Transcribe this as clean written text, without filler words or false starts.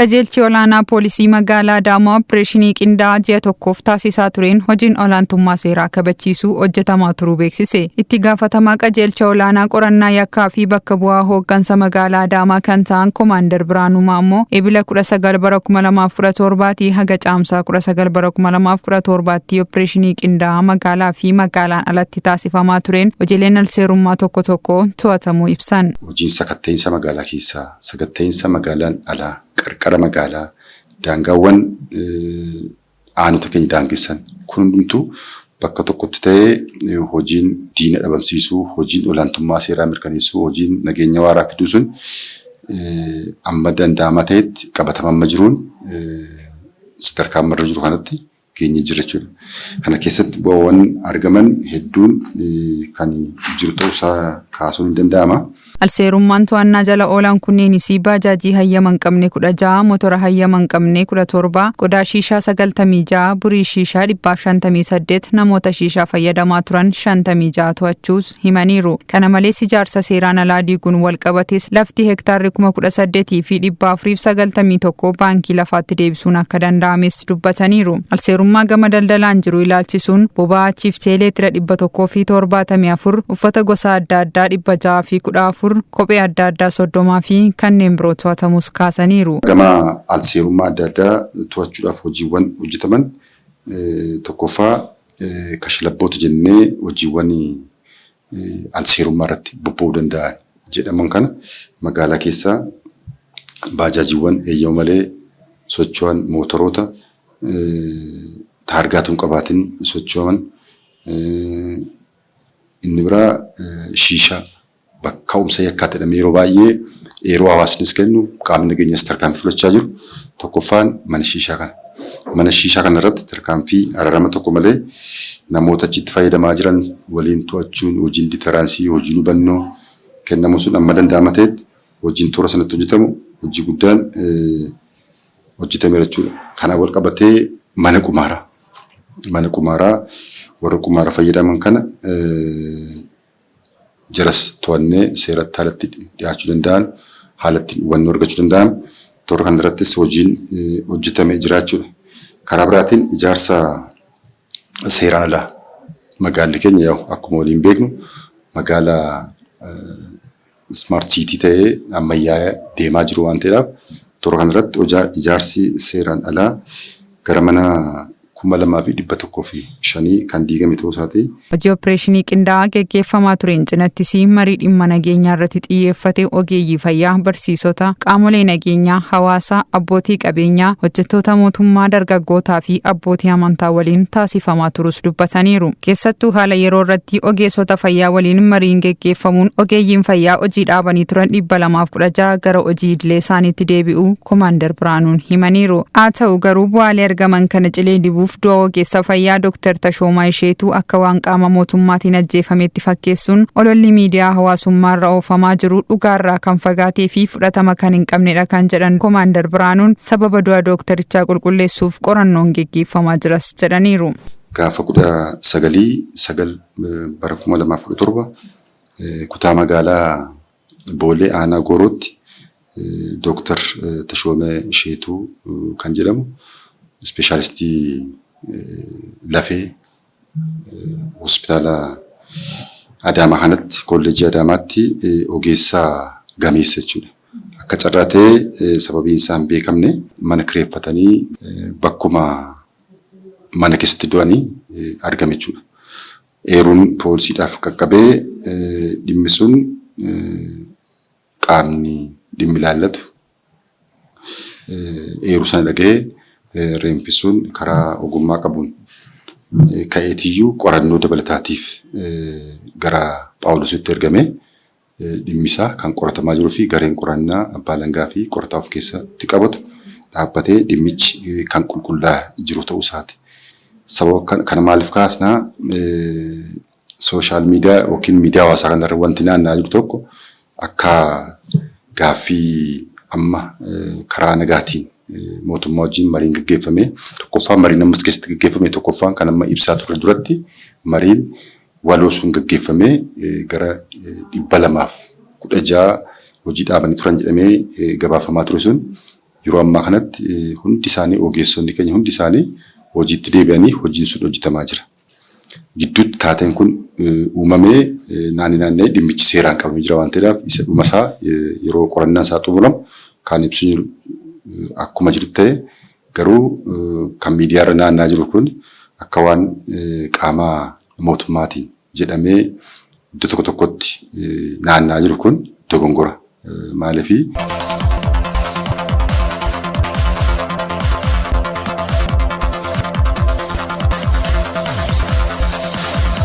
Qajeelchi olaanaa poolisii magaalaa Adaamaa opereeshinii qindaa'aa ji'a tokkoof taasisaa tureen hojiin olaantummaa seeraa kabachiisuu hojjetamaa turuu beeksise. Itti gaafatamaa qajeelcha olaanaa qorannaa yakkaa fi bakka bu'aa hooggansa magaalaa Adaamaa kan ta'an Komaander Biraanuu Maammoo Ebila 19 bara 2017 haga Caamsaa 19 bara 2017tti opereeshinii qindaa'aa magaalaa fi magaalaan alatti taasifamaa tureen hojiileen alseerummaa tokko tokko to'atamuu ibsan. Hojiin sakatta'iinsa magaalaa keessaa, sakatta'iinsa magaalaan alaa, qarqara magaalaa, daangaawwan aanota keenya daangessan kun hundumtuu bakka tokkotti ta'ee hojiin diina dhabamsiisuu, hojiin olaantummaa seeraa mirkaneessuu, hojiin nageenya waaraa fiduu sun amma danda'amaa ta'etti qabatama amma jiruun sadarkaa amma irra jiru kanatti geenye jirra jechuudha. Kana keessatti bu'aawwan argaman hedduun kan jiru ta'uusaa kaasuun ni danda'ama. Alseerummaan to'annaa jala oolan kunneenis baajaajii hayyama hin qabne 16, motora hayyama hin qabne 17, qodaa shiishaa 96, burii shiishaa 158, namoota shiishaa fayyadamaa turan 56 to'achuus himaniiru. Kana malees ijaarsa seeraan alaa diiguun walqabatees lafti hektaarri 18,491 baankii lafaatti deebisuun akka danda'ames dubbataniiru. Alseerummaa gama daldalaan jiru ilaalchisuun boba'aa chiiftee leetira 174, uffata gosa adda addaa 614, kophee adda addaa 30 fi kanneen biroo to'atamus kaasaniiru. Gama alseerummaa adda addaa to'achuudhaaf hojiiwwan hojjetaman tokkoffaa kashalabboota jennee hojiiwwan alseerummaa irratti bobba'uu danda'an jedhaman kana magaalaa keessaa baajaajiiwwan eeyyama malee socho'an, mootoroota taargaa tun qabaatin socho'an, inni biraa shiishaa bakka ka'umsa yakkaa jedhamee yeroo baay'ee yeroo hawaasnis kennu qaamni nageenyas tarkaanfii fudhachaa jiru tokkoffaan mana shiishaa kana. Mana shiishaa kana irratti tarkaanfii araarama tokko malee namoota achitti fayyadamaa jiran waliin to'achuun hojiin ditaraansii, hojiin hubannoo kennamu sun amma danda'ama ta'etti hojiin toora sanatti hojjetamu hojii guddaan hojjetameera jechuudha. Kanaan wal qabatee mana qumaaraa. Mana qumaaraa warra qumaara fayyadaman kana jaras to'annee seeratti haalatti dhiyaachuu danda'an, haalatti hubannoo argachuu danda'an toora kana irrattis hojiin hojjetamee jira jechuudha. Karaa biraatiin ijaarsa seeraan alaa magaalli keenya yaa'u akkuma waliin beeknu magaalaa smart city ta'ee ammayyaa'ee deemaa jiru waan ta'eedhaaf toora kana irratti ijaarsi seeraan alaa gara mana 2,105 kan diigame ta'uu isaati. Hojii opereeshinii qindaa'aa geggeeffamaa tureen cinattis marii dhimma nageenyaa irratti xiyyeeffate ogeeyyii fayyaa, barsiisota, qaamolee nageenyaa, hawaasa, abbootii qabeenyaa, hojjettoota mootummaa, dargaggootaa fi abbootii amantaa waliin taasifamaa turus dubbataniiru. Keessattuu haala yeroo irratti ogeessota fayyaa waliin mariin geggeeffamuun ogeeyyiin fayyaa hojii dhaabanii turan 216 gara hojii idilee isaaniitti deebi'uu Komaander Biraanuun himaniiru. Haa ta'u garuu bu'aalee argaman kana cilee dibuuf du'a ogeessa fayyaa Dr. Tashoomaa Isheetuu akka waan qaama mootummaatiin ajjeefametti fakkeessuun ololli miidiyaa hawaasummaarra oofamaa jiru dhugaarraa kan fagaatee fi fudhatama kan hin qabnedha kan jedhan Komaander Biraanuun sababa du'a dooktarichaa qulqulleessuuf qorannoon geggeeffamaa jiras jedhaniiru. Gaafa 19 9 bara 2017 kutaa magaalaa Boolee aanaa Goorootti Dooktar Tashoomee Isheetuu kan jedhamu ispeeshaalistii lafee hospitaala Adaamaa kanatti kolleejjii Adaamaatti ogeessa gameessa jechuudha. Akka carraa ta'ee sababiin isaa hin beekamne mana kireeffatanii bakkuma mana keessatti du'anii argame jechuudha. Eeruun poolisiidhaaf qaqqabee dhimmi sun qaamni dhimmi ilaallatu eeruu sana dhaga'ee reenfi sun karaa ogummaa qabuun ka'eetiyyuu qorannoo dabalataatiif gara Phaawulositti ergame dhimmi isaa kan qoratamaa jiruu fi gareen qorannaa abbaa alangaa fi qorataa of keessatti qabatu dhaabbatee dhimmichi kan qulqullaa'aa jiru ta'uu isaati. Sababa kana maaliif kaasnaa sooshaal miidiyaa yookiin miidiyaa hawaasaa kanarra wanti naanna'aa jiru tokko akka gaaffii amma karaa nagaatiin mootummaa wajjin mariin gaggeeffame tokkoffaan mariin ammas keessatti gaggeeffame tokkoffaan kan amma ibsaa turre duratti mariin waloo sun gaggeeffamee gara 216 hojii dhaabanii turan jedhamee gabaafamaa ture sun Yeroo ammaa kanatti hundi isaanii, ogeessonni keenya hundi isaanii hojiitti deebi'anii hojiin sun hojjetamaa jira. Gidduutti taateen kun uumamee naannoo naanna'ee dhimmichi seeraan qabamee jira waan ta'eedhaaf, isa dhuma isaa yeroo qorannaan isaa xumuramu kan ibsu akkuma jiru ta'e, garuu kan miidiyaarra naanna'aa jiru kun akka waan qaama mootummaatiin jedhamee iddoo tokko tokkotti naanna'aa jiru kun dogongora. Maaliifii?